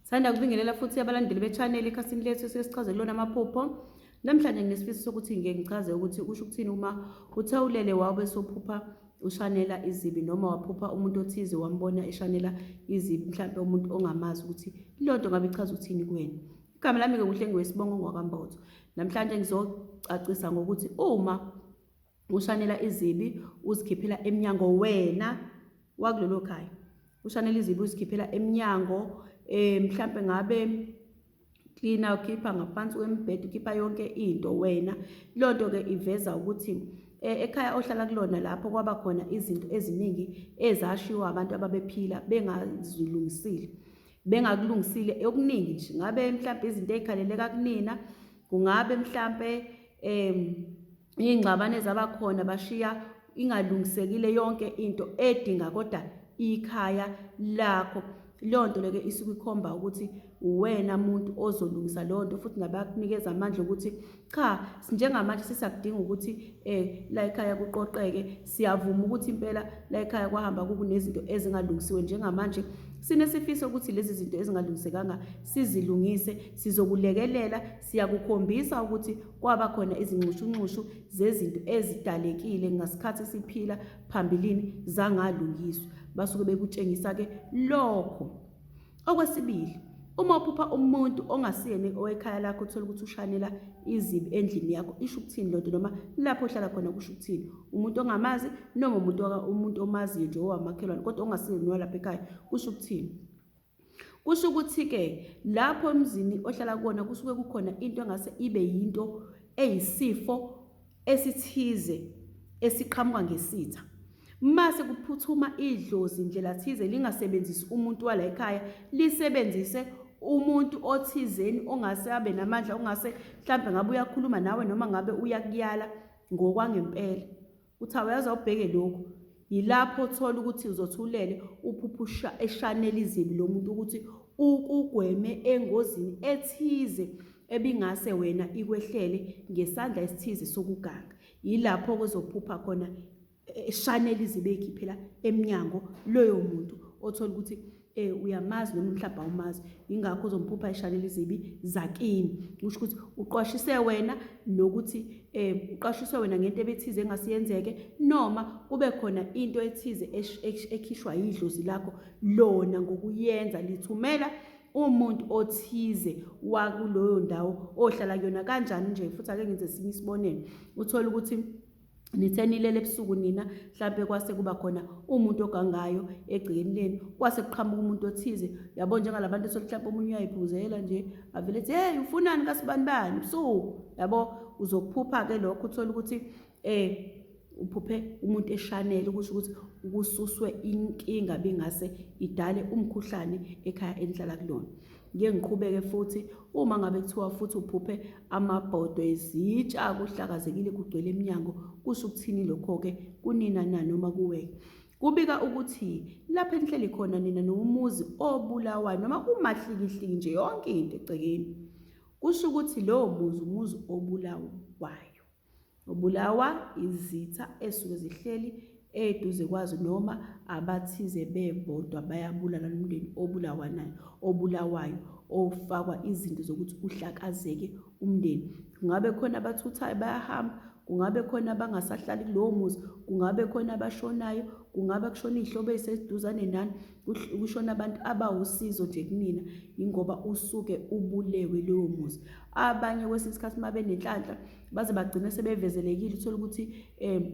Sithanda ukubingelela futhi abalandeli be-channel ekhasini lethu esike sichaze kulona amaphupho. Namhlanje nginesifiso sokuthi ngike ngichaze ukuthi kusho ukuthini uma uthe ulele wabe sophupha ushanela izibi noma waphupha umuntu othize wambona eshanela izibi mhlampe umuntu ongamazi ukuthi leyo nto ngabe ichaza ukuthini kuwena. Igama lami-ke kuhle ngiwesibongo ngwakambotho. Namhlanje ngizocacisa ngokuthi uma ushanela izibi uzikhiphela emnyango wena wakulelo khaya ushanela izibi uzikhiphela emnyango eh mhlambe ngabe cleaner ukhipha ngaphansi kwembhede ukhipha yonke into wena leyo nto ke iveza ukuthi eh, ekhaya ohlala kulona lapho kwaba khona izinto eziningi ezashiwa abantu ababephila bengazilungisile bengakulungisile okuningi nje ngabe mhlambe izinto ezikhaleleka kunina kungabe mhlambe em Iy'ngxabano ezaba khona bashiya ingalungisekile yonke into edinga kodwa ikhaya lakho. Leyo nto leke isuke ikhomba ukuthi uwena muntu ozolungisa leyo nto futhi nabakunikeza amandla ukuthi cha njengamanje sisakudinga ukuthi um la ekhaya kuqoqeke siyavuma ukuthi impela la ekhaya kwahamba kukunezinto ezingalungisiwe njengamanje sinesifiso ukuthi lezi zinto ezingalungisekanga sizilungise sizokulekelela Siyakukhombisa ukuthi kwaba khona izinxushunxushu zezinto ezidalekile ngasikhathi siphila phambilini zangalungiswa. Basuke bekutshengisa-ke lokho. Okwesibili, uma uphupha umuntu ongasiyena owekhaya lakho uthole ukuthi ushanela izibi endlini yakho isho ukuthini lento noma lapho ohlala khona kusho ukuthini umuntu ongamazi noma umuntu umuntu omaziyo nje owamakhelwane kodwa ongasiyena owalapha ekhaya kusho ukuthini Kusho ukuthi-ke lapho emzini ohlala kuwona kusuke kukhona into engase ibe yinto eyisifo esithize esiqhamuka ngesitha. Mase kuphuthuma idlozi ndlela thize lingasebenzisi umuntu wala ekhaya lisebenzise umuntu othizeni ongase abe namandla ongase mhlampe ngabe uyakhuluma nawe noma ngabe uyakuyala ngokwangempela. Uthi awuyazi awubheke lokhu. Yilapho othola ukuthi uzothi ulele uphupha eshanela izibi lo muntu ukuthi ukugweme engozini ethize ebingase wena ikwehlele ngesandla esithize sokuganga. Yilapho kuzophupha khona eshanela izibi eyikhiphela emnyango loyo muntu othola ukuthi eh uyamazi noma mhlawumbe awumazi ingakho uzomphupha eshanela izibi zakini kusho ukuthi uqwashise wena nokuthi eh uqashiswe wena ngento ebethize engasiyenzeke noma kube khona into ethize ekhishwa yidlozi lakho lona ngokuyenza lithumela umuntu othize wakuloyo ndawo ohlala kuyona kanjani nje futhi ake ngenze esinye isibonelo uthola ukuthi nithe nilele ebusuku nina mhlampe kwase kuba khona umuntu ogangayo egcekeni lenu kwase kuqhamuka umuntu othize yabo njengalabantu ethola mhlampe omunye uyayiphuzela nje avele ethi hey ufunani kasibanibani ebusuku yabo uzokuphupha-ke lokho uthole ukuthi um uphuphe umuntu eshanele ukusho ukuthi kususwe inkinga bingase idale umkhuhlane ekhaya enihlala kulona Ngike ngiqhubeke futhi uma ngabe kuthiwa futhi uphuphe amabhodwe izitsha kuhlakazekile kugcwele emnyango kusho ukuthini lokho-ke kunina na noma kuweke kubika ukuthi lapho enihleli khona nina nomuzi obulawayo noma kumahlikihliki nje yonke into egcekeni kusho ukuthi lowo muzi umuzi obulawayo Ubulawa izitha esuke zihleli eduze kwazo noma abathize bebodwa bayabulala nomndeni obulawanayo obulawayo ofakwa izinto zokuthi uhlakazeke umndeni. Kungabe khona abathuthayo bayahamba, kungabe khona abangasahlali kulowo muzi, kungabe khona abashonayo, kungabe kushona iy'hlobo ey'seduzane nani, kushona abantu abawusizo nje kunina, yingoba usuke ubulewe lowo muzi. Abanye kwesinye isikhathi uma benenhlanhla baze bagcine sebevezelekile uthole ukuthi um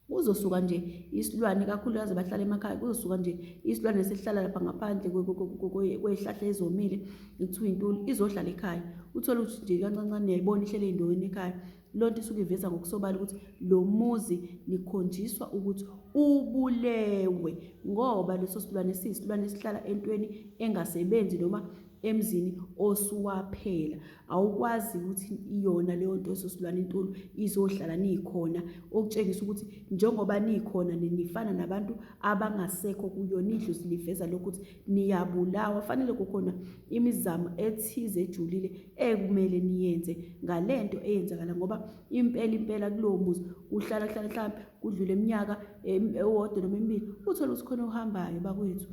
kuzosuka nje isilwane kakhulukazi bahlala emakhaya kuzosuka nje isilwane esihlala lapha ngaphandle kwey'hlahla ezomile kuthiwa intuli izohlala ekhaya uthole ukuthi nje kancancane uyayibona ihlele ey'ndaweni ekhaya loo nto isuke iveza ngokusobala ukuthi lo muzi nikhonjiswa ukuthi ubulewe ngoba leso silwane siyisilwane esihlala entweni engasebenzi noma emzini osuwaphela awukwazi ukuthi iyona leyo nto esosilwane intulu izohlala nikhona okutshengisa ukuthi njengoba nikhona nifana nabantu abangasekho kuyona idlozi liveza lokhu ukuthi niyabulawa fanele kukhona imizamo ethize ejulile ekumele niyenze ngalento eyenzakala ngoba impela impela kulowo muzi uhlala hlala mhlawumbe kudlule iminyaka ewodwa noma emibili uthole ukuthi khona ohambayo bakwethu.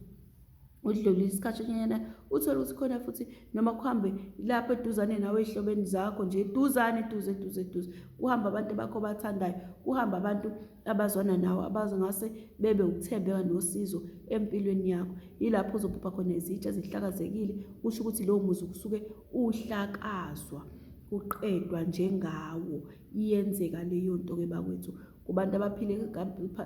Udlule isikhathanyana uthole ukuthi khona futhi noma kuhambe lapho eduzane nawe ey'hlobeni zakho nje eduzane eduze eduze eduze kuhamba abantu bakho obathandayo kuhamba abantu abazwana nawe abazongase bebe ukuthembeka nosizo empilweni yakho. Yilapho uzophupha khona izitsha zihlakazekile kusho ukuthi lowo muzi kusuke uhlakazwa uqedwa njengawo. Iyenzeka leyo nto-ke bakwethu kubantu abaphile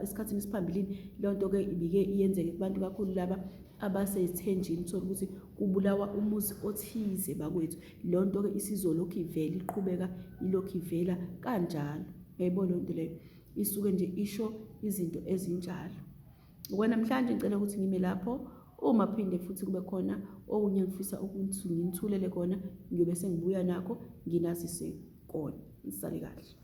esikhathini esiphambilini leyo nto-ke ibike iyenzeke kubantu kakhulu laba abasezithenjini uthole ukuthi kubulawa umuzi othize bakwethu leyo nto-ke isizolokhu ivela iqhubeka ilokhu ivela kanjalo yayibona leyo nto leyo isuke nje isho izinto ezinjalo Okwanamhlanje ngicela ukuthi ngime lapho uma phinde futhi kube khona okunye engifisa ukuthi nginithulele kona ngiyobe sengibuya nakho nginazise kona. Nisale kahle.